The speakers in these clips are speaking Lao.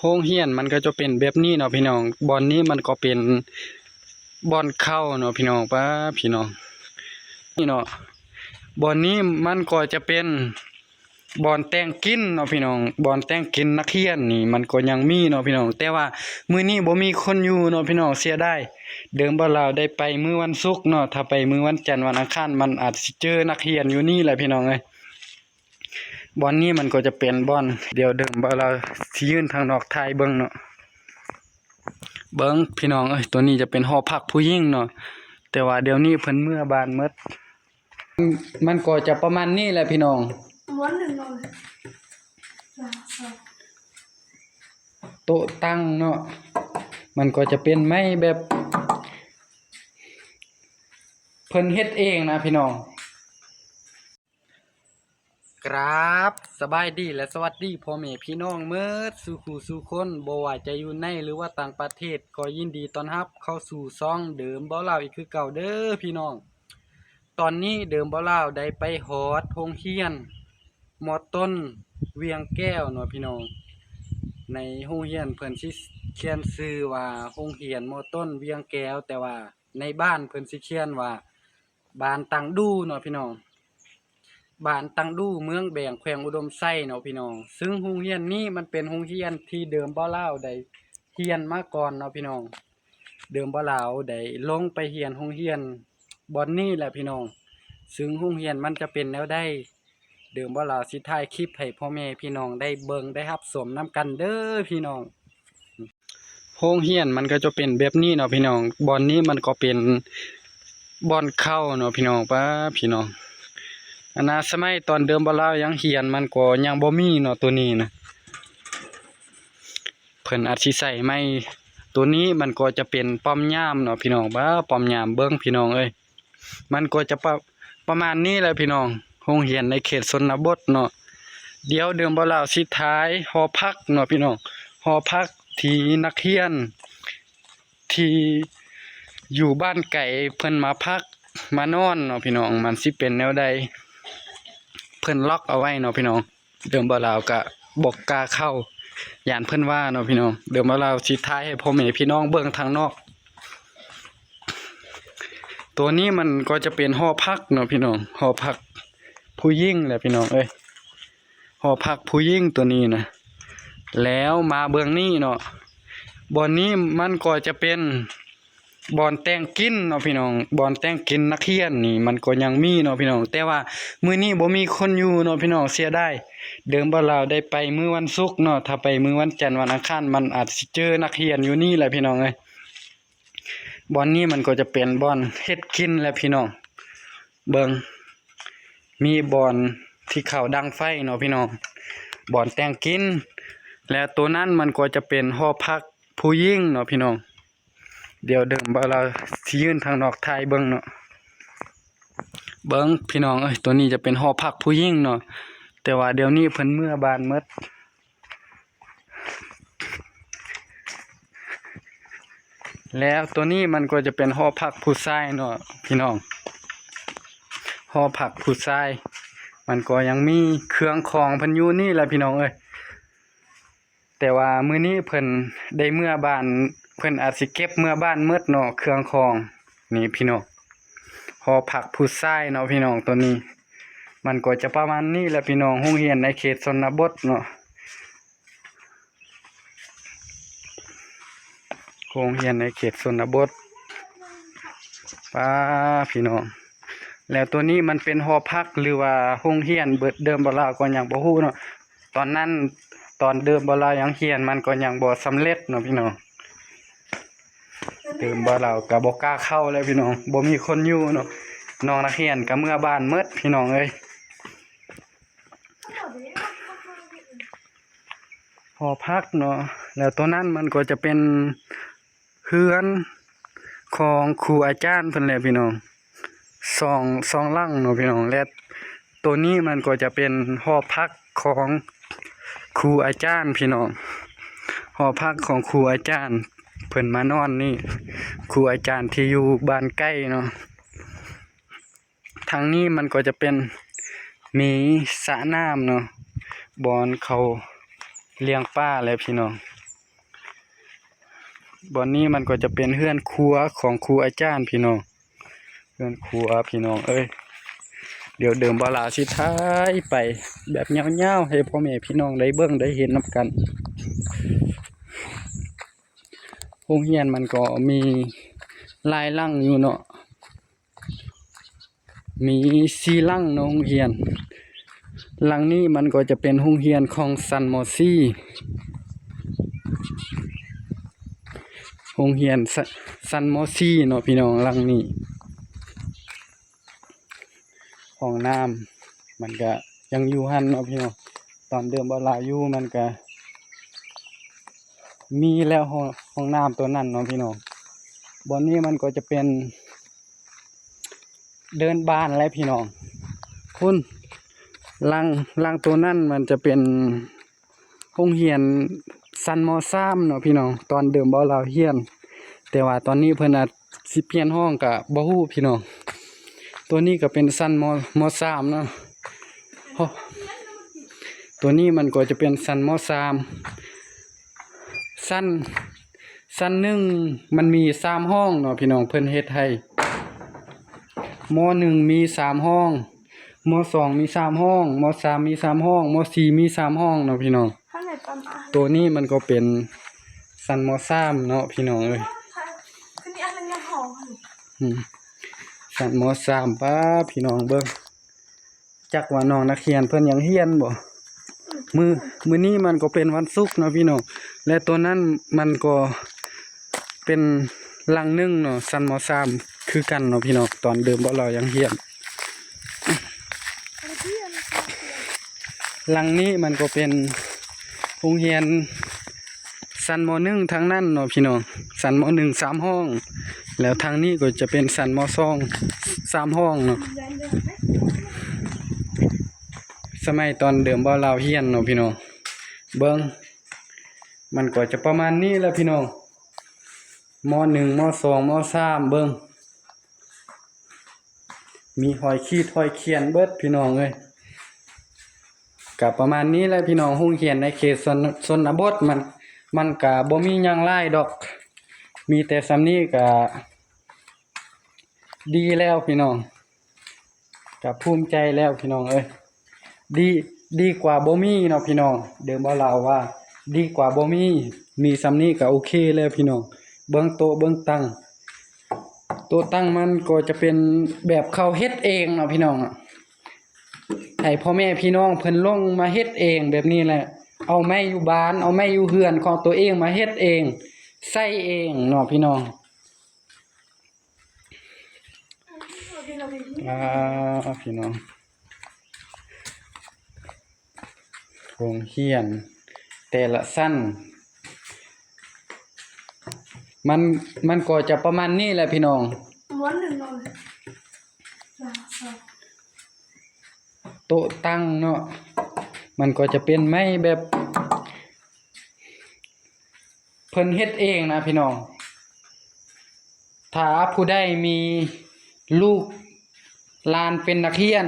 ໂຮງຮຽນມັນກໍຈະເປັນແບບນີ້ເນາະພີ່ນ້ອງ. ບ່ອນນີ້ມັນກໍເປັນບ່ອນເຂົ້າເນາະພີ່ນ້ອງ. ປ້າ ພີ່ນ້ອງ ນີ້ເນາະ, ບ່ອນນີ້ມັນກໍຈະເປັນບ່ອນແຕ່ງກິນເນາະພີ່ນ້ອງ. ບ່ອນແຕ່ງກິນນັກຮຽນນີ້ມັນກໍຍັງມີເນາະພີ່ນ້ອງ, ແຕ່ວ່າມື້ນີ້ບໍ່ມີຄົນຢູ່ເນາະພີ່ນ້ອງ. ເສຍດາຍ, ເດີມບ່າວລາວໄດ້ໄປມື້ວັນສຸກເນາະ, ຖ້າໄປມື້ວັນຈັນ ວັນອັງຄານ ມັນອາດຊິເຈີນັກຮຽນຢູ່ນີ້ແຫຼະພີ່ນ້ອງເອີຍ. ບ່ອນນີ້ມັນກໍຈະເປັນບ່ອນ ດຽວເດີມບ່າວລາວຊິຢືນທາງນອກຖ່າຍເບິ່ງເນາະ. ເບິ່ງພີ່ນ້ອງເອີຍ, ໂຕນີ້ຈະເປັນຫໍພັກຜູ້ຍິງເນາະ, ແຕ່ວ່າດຽວນີ້ເພິ່ນເມືອບ້ານໝົດ. ມັນກໍຈະປະມານນີ້ແຫຼະພີ່ນ້ອງ. ໂຕະຕັ່ງເນາະ, ມັນກໍຈະເປັນໄມ້ແບບເພິ່ນເຮັດເອງນະພີ່ນ້ອງ. ກາບສະບາຍດີ ແລະ ສະຫວັດດີພໍ່ແມ່ພີ່ນ້ອງໝົດສູ່ຄູ່ສູ່ຄົນ, ບໍ່ວ່າຈະຢູ່ໃນ ຫຼືວ່າຕ່າງປະເທດ, ກໍຍິນດີຕ້ອນຮັບເຂົ້າສູ່ຊ່ອງເດີມບ່າວລາວອີກຄືເກົ່າເດີພີ່ນ້ອງ. ຕອນນີ້ເດີມບ່າວລາວໄດ້ໄປຮອດໂຮງຮຽນ ມໍຕົ້ນ ວຽງແກ້ວເນາະພີ່ນ້ອງ. ໃນໂຮງຮຽນເພິ່ນຊິຂຽນຊື່ວ່າໂຮງຮຽນມໍຕົ້ນ ວຽງແກ້ວ, ແຕ່ວ່າໃນບ້ານເພິ່ນຊິຂຽນວ່າ ບ້ານຕັງດູເນາະພີ່ນ້ອງ, ບ້ານຕັງດູ ເມືອງແບງ ແຂວງອຸດົມໄຊເນາະພີ່ນ້ອງ. ຊຶ່ງໂຮງຮຽນນີ້ມັນເປັນໂຮງຮຽນທີ່ເດີມບ່າວລາວໄດ້ຮຽນມາກ່ອນເນາະພີ່ນ້ອງ. ເດີມບ່າວລາວໄດ້ລົງໄປຮຽນໂຮງຮຽນບ່ອນນີ້ແຫຼະພີ່ນ້ອງ. ຊຶ່ງໂຮງຮຽນມັນຈະເປັນແນວໃດ, ເດີມບ່າວລາວຊິຖ່າຍຄລິບໃຫ້ພໍ່ແມ່ພີ່ນ້ອງໄດ້ເບິ່ງໄດ້ຮັບຊົມນຳກັນເດີພີ່ນ້ອງ. ໂຮງຮຽນມັນກໍຈະເປັນແບບນີ້ເນາະພີ່ນ້ອງ. ບ່ອນນີ້ມັນກໍເປັນບ່ອນເຂົ້າເນາະພີ່ນ້ອງ. ປ້າ ພີ່ນ້ອງ, ອັນນາ ສະໄໝຕອນເດີມບ່າວລາວຍັງຮຽນ ມັນກໍຍັງບໍ່ມີເນາະ ໂຕນີ້ນະ. ເພິ່ນອາດຊິໃສ່ໃໝ່. ໂຕນີ້ມັນກໍຈະເປັນປ້ອມຍາມເນາະພີ່ນ້ອງ. ປ້າ ປ້ອມຍາມ, ເບິ່ງພີ່ນ້ອງເອີຍ, ມັນກໍຈະປະ ປະມານນີ້ແຫຼະພີ່ນ້ອງ. ໂຮງຮຽນໃນເຂດຊົນນະບົດເນາະ. ດຽວເດີມບ່າວລາວຊິຖ່າຍຫໍພັກເນາະພີ່ນ້ອງ, ຫໍພັກທີ່ນັກຮຽນທີ່ຢູ່ບ້ານໄກເພິ່ນມາພັກມານອນເນາະພີ່ນ້ອງ, ມັນຊິເປັນແນວໃດ. ເພິ່ນລັອກເອົາໄວ້ເນາະພີ່ນ້ອງ. ເດີມບ່າວລາວກະບໍ່ກ້າເຂົ້າ ຢ້ານເພິ່ນວ່າເນາະພີ່ນ້ອງ. ເດີມບ່າວລາວຊິຖ່າຍໃຫ້ພໍ່ແມ່ພີ່ນ້ອງເບິ່ງທາງນອກ. ໂຕນີ້ມັນກໍຈະເປັນຫໍພັກເນາະພີ່ນ້ອງ, ຫໍພັກຜູ້ຍິງແຫຼະພີ່ນ້ອງເອີຍ, ຫໍພັກຜູ້ຍິງໂຕນີ້ນະ. ແລ້ວມາເບື້ອງນີ້ເນາະ, ບ່ອນນີ້ມັນກໍຈະເປັນ ບ່ອນແຕ່ງກິນເນາະພີ່ນ້ອງ, ບ່ອນແຕ່ງກິນນັກຮຽນນີ້ມັນກໍຍັງມີເນາະພີ່ນ້ອງ, ແຕ່ວ່າມື້ນີ້ບໍ່ມີຄົນຢູ່ເນາະພີ່ນ້ອງ. ເສຍດາຍ, ເດີມບ່າວລາວໄດ້ໄປມື້ວັນສຸກເນາະ, ຖ້າໄປມື້ວັນຈັນ ວັນອັງຄານ ມັນອາດຊິເຈີນັກຮຽນຢູ່ນີ້ແຫຼະພີ່ນ້ອງເອີຍ. ບ່ອນນີ້ມັນກໍຈະເປັນບ່ອນເຮັດກິນແຫຼະພີ່ນ້ອງ. ເບິ່ງ ມີບ່ອນທີ່ເຂົາດັງໄຟເນາະພີ່ນ້ອງ, ບ່ອນແຕ່ງກິນ. ແລະ ໂຕນັ້ນມັນກໍຈະເປັນຫໍພັກຜູ້ຍິງເນາະພີ່ນ້ອງ. ດຽວເດີມບ່າວລາວຊິຢືນທາງນອກຖ່າຍເບິ່ງເນາະ. ເບິ່ງພີ່ນ້ອງເອີຍ, ໂຕນີ້ຈະເປັນຫໍພັກຜູ້ຍິງເນາະ, ແຕ່ວ່າດຽວນີ້ເພິ່ນເມືອບ້ານໝົດ. ແລ້ວໂຕນີ້ມັນກໍຈະເປັນຫໍພັກຜູ້ຊາຍເນາະພີ່ນ້ອງ, ຫໍພັກຜູ້ຊາຍ. ມັນກໍຍັງມີເຄື່ອງຂອງເພິ່ນຢູ່ນີ້ແຫຼະພີ່ນ້ອງເອີຍ. ແຕ່ວ່າມື້ນີ້ເພິ່ນໄດ້ເມືອບ້ານ, ເພິ່ນອາດຊິເກັບເມືອບ້ານໝົດເນາະ ເຄື່ອງຂອງນີ້ພີ່ນ້ອງ. ຫໍພັກຜູ້ຊາຍເນາະພີ່ນ້ອງ, ໂຕນີ້ມັນກໍຈະປະມານນີ້ແຫຼະພີ່ນ້ອງ, ໂຮງຮຽນໃນເຂດຊົນນະບົດເນາະ, ໂຮງຮຽນໃນເຂດຊົນນະບົດ. ປ້າ ພີ່ນ້ອງ, ແລ້ວໂຕນີ້ມັນເປັນຫໍພັກ ຫຼືວ່າໂຮງຮຽນ ເບີດເດີມບໍ່ລາວກໍຍັງບໍ່ຮູ້ເນາະ. ຕອນນັ້ນ ຕອນເດີມບໍ່ລາວຍັງຮຽນ ມັນກໍຍັງບໍ່ສຳເລັດເນາະພີ່ນ້ອງ. ເດີມບໍ່ລາວກໍບໍ່ກ້າເຂົ້າແລ້ວພີ່ນ້ອງ, ບໍ່ມີຄົນຢູ່ເນາະ. ນ້ອງນັກຮຽນກໍເມືອບ້ານໝົດພີ່ນ້ອງເອີຍ. ຫໍພັກເນາະ, ແລ້ວໂຕນັ້ນມັນກໍຈະເປັນ ເຮືອນຂອງຄູອາຈານເພິ່ນແຫຼະພີ່ນ້ອງ, ສອງ ສອງຫຼັງເນາະພີ່ນ້ອງ. ແລະ ໂຕນີ້ມັນກໍຈະເປັນຫໍພັກຂອງຄູອາຈານພີ່ນ້ອງ, ຫໍພັກຂອງຄູອາຈານເພິ່ນມານອນນີ້, ຄູອາຈານທີ່ຢູ່ບ້ານໃກ້ເນາະ. ທາງນີ້ມັນກໍຈະເປັນ ມີສະນ້ຳເນາະ, ບ່ອນເຂົາລ້ຽງປາແຫຼະພີ່ນ້ອງ. ບ່ອນນີ້ມັນກໍຈະເປັນເຮືອນຄົວຂອງຄູອາຈານພີ່ນ້ອງ, ເຮືອນຄົວພີ່ນ້ອງເອີຍ. ດຽວເດີມບ່າວລາວຊິຖ່າຍໄປແບບຍາວໆ ໃຫ້ພໍ່ແມ່ພີ່ນ້ອງໄດ້ເບິ່ງໄດ້ເຫັນນຳກັນ. ໂຮງຮຽນມັນກໍມີຫຼາຍຫຼັງຢູ່ເນາະ. ມີສີ່ຫຼັງເນາະໂຮງຮຽນ. ຫຼັງນີ້ມັນກໍຈະເປັນໂຮງຮຽນຂອງຊັ້ນ ມໍສີ່ ໂຮງຮຽນຊັ້ນ ຊັ້ນ ມໍສີ່ ເນາະພີ່ນ້ອງ. ຫຼັງນີ້ຫ້ອງນ້ຳມັນກະຍັງຢູ່ຫັ້ນເນາະພີ່ນ້ອງ. ຕອນເດີມບ່າວລາວຢູ່ມັນກະມີແລ້ວ ຫ້ອງ ຫ້ອງນ້ຳໂຕນັ້ນເນາະພີ່ນ້ອງ. ບ່ອນນີ້ມັນກໍຈະເປັນ ເດີ່ນບ້ານແຫຼະພີ່ນ້ອງ. ພຸ້ນ ຫຼັງ ຫຼັງໂຕນັ້ນມັນຈະເປັນໂຮງຮຽນຊັ້ນ ມໍສາມ ເນາະພີ່ນ້ອງ, ຕອນເດີມບ່າວລາວຮຽນ. ແຕ່ວ່າຕອນນີ້ເພິ່ນອາດຊິປ່ຽນຫ້ອງກະບໍ່ຮູ້ພີ່ນ້ອງ. ໂຕນີ້ກະເປັນຊັ້ນ ມໍ ມໍສາມ ເນາະ. ໂອ້ ໂຕນີ້ມັນກໍຈະເປັນຊັ້ນ ມໍສາມ. ຊັ້ນ ຊັ້ນໜຶ່ງມັນມີສາມຫ້ອງເນາະພີ່ນ້ອງ, ເພິ່ນເຮັດໃຫ້ ມໍໜຶ່ງມີສາມຫ້ອງ, ມໍສອງມີສາມຫ້ອງ, ມໍສາມມີສາມຫ້ອງ, ມໍສີ່ມີສາມຫ້ອງເນາະພີ່ນ້ອງ. ໂຕນີ້ມັນກໍເປັນຊັ້ນ ມໍສາມ ເນາະພີ່ນ້ອງເອີຍ. ຊັ້ນ ມໍສາມ ປ້າ ພີ່ນ້ອງເບິ່ງ. ຈັກວ່ານ້ອງນັກຮຽນເພິ່ນຍັງຮຽນບໍ່. ມື້ ມື້ນີ້ມັນກໍເປັນວັນສຸກເນາະພີ່ນ້ອງ, ແລະ ໂຕນັ້ນມັນກໍເປັນຫຼັງໜຶ່ງເນາະ, ຊັ້ນ ມໍສາມ ຄືກັນເນາະພີ່ນ້ອງ, ຕອນເດີມບ່າວລາວຍັງຮຽນ. ຫຼັງນີ້ມັນກໍເປັນໂຮງຮຽນ ຊັ້ນ ມໍໜຶ່ງ ທາງນັ້ນເນາະພີ່ນ້ອງ, ຊັ້ນ ມໍໜຶ່ງ ສາມຫ້ອງ, ແລ້ວທາງນີ້ກໍຈະເປັນຊັ້ນ ມໍສອງ ສາມຫ້ອງເນາະ. ສະໄໝຕອນເດີມບ່າວລາວຮຽນເນາະພີ່ນ້ອງ, ເບິ່ງ ມັນກໍຈະປະມານນີ້ແຫຼະພີ່ນ້ອງ, ມໍໜຶ່ງ ມໍສອງ ມໍສາມ ເບິ່ງ. ມີຮອຍຂີດຮອຍຂຽນເບິດພີ່ນ້ອງເອີຍ. ກະປະມານນີ້ແຫຼະພີ່ນ້ອງ, ໂຮງຮຽນໃນເຂດຊົນ ຊົນນະບົດ ມັນ ມັນກະບໍ່ມີຫຍັງຫຼາຍດອກ, ມີແຕ່ສ່ຳນີ້ກະດີແລ້ວພີ່ນ້ອງ, ກະພູມໃຈແລ້ວພີ່ນ້ອງເອີຍ. ດີ ດີກວ່າບໍ່ມີເນາະພີ່ນ້ອງ, ເດີມເວົ້າລາວວ່າດີກວ່າບໍ່ມີ, ມີສ່ຳນີ້ກະໂອເຄແລ້ວພີ່ນ້ອງ. ເບິ່ງໂຕະເບິ່ງຕັ່ງ, ໂຕະຕັ່ງມັນກໍຈະເປັນແບບເຂົາເຮັດເອງເນາະພີ່ນ້ອງ, ໃຫ້ພໍ່ແມ່ພີ່ນ້ອງເພິ່ນລົງມາເຮັດເອງແບບນີ້ແຫຼະ, ເອົາໄມ້ຢູ່ບ້ານ ເອົາໄມ້ຢູ່ເຮືອນຂອງໂຕເອງມາເຮັດເອງ ໃຊ້ເອງເນາະພີ່ນ້ອງ. ອ່າ ພີ່ນ້ອງ, ໂຮງຮຽນແຕ່ລະຊັ້ນ ມັນ ມັນກໍຈະປະມານນີ້ແຫຼະພີ່ນ້ອງ. ມ້ວນໜຶ່ງເນາະ ໂຕະຕັ່ງເນາະ, ມັນກໍຈະເປັນໄມ້ແບບ ເພິ່ນເຮັດເອງນະພີ່ນ້ອງ. ຖ້າຜູ້ໃດມີລູກຫຼານເປັນນັກຮຽນ,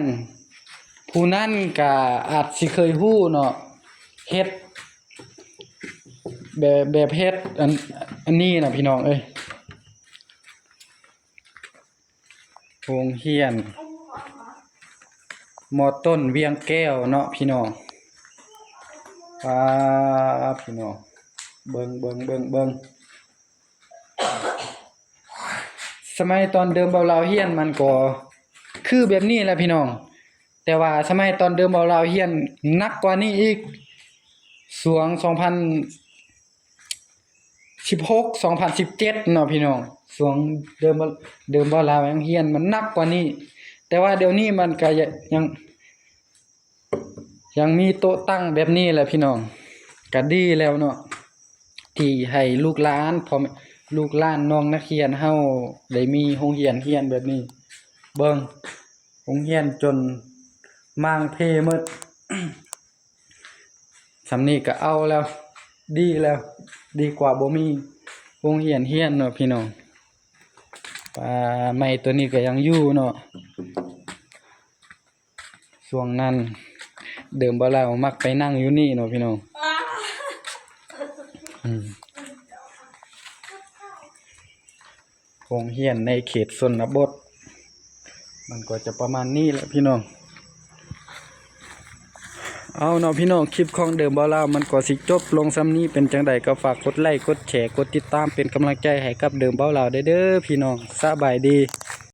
ຜູ້ນັ້ນກະອາດຊິເຄີຍຮູ້ເນາະ, ເຮັດແບບ ແບບເຮັດອັນ ອັນນີ້ນະພີ່ນ້ອງເອີຍ. ໂຮງຮຽນ ມໍຕົ້ນ ວຽງແກ້ວເນາະພີ່ນ້ອງ. ປາ ພີ່ນ້ອງ ເບິ່ງ ເບິ່ງ ເບິ່ງ ເບິ່ງ. ສະໄໝຕອນເດີມເບົາລາວຮຽນມັນກໍຄືແບບນີ້ແຫຼະພີ່ນ້ອງ, ແຕ່ວ່າສະໄໝຕອນເດີມເບົາລາວຮຽນໜັກກວ່ານີ້ອີກ. ຊ່ວງສອງພັນ ສິບຫົກ ສອງພັນສິບເຈັດເນາະພີ່ນ້ອງ, ຊ່ວງເດີມ ເດີມເບົາລາວຍັງຮຽນມັນໜັກກວ່ານີ້, ແຕ່ວ່າດຽວນີ້ມັນກະ ຍ- ຍັງ ຍັງມີໂຕະຕັ່ງແບບນີ້ແຫຼະພີ່ນ້ອງ, ກະດີແລ້ວເນາະ ທີ່ໃຫ້ລູກຫຼານ ພໍ່ແມ່ ລູກຫຼານນ້ອງນັກຮຽນເຮົາໄດ້ມີໂຮງຮຽນຮຽນແບບນີ້. ເບິ່ງ ໂຮງຮຽນຈົນມ້າງເພໝົດ. ສ່ຳນີ້ກະເອົາແລ້ວ ດີແລ້ວ ດີກວ່າບໍ່ມີໂຮງຮຽນຮຽນເນາະພີ່ນ້ອງ. ປາ ໄມ້ໂຕນີ້ກະຍັງຢູ່ເນາະ, ຊ່ວງນັ້ນເດີມເບົາລາວມັກໄປນັ່ງຢູ່ນີ້ເນາະພີ່ນ້ອງ. ອືມ. ໂຮງຮຽນໃນເຂດຊົນນະບົດ ມັນກໍຈະປະມານນີ້ແຫຼະພີ່ນ້ອງ. ເອົາເນາະພີ່ນ້ອງ, ຄລິບຂອງເດີມເບົາລາວມັນກໍຊິຈົບລົງສ່ຳນີ້. ເປັນຈັ່ງໃດກໍຝາກກົດໄລ ກົດແຊ ກົດຕິດຕາມເປັນກຳລັງໃຈໃຫ້ກັບເດີມເບົາລາວໄດ້ເດີພີ່ນ້ອງ. ສະບາຍດີ.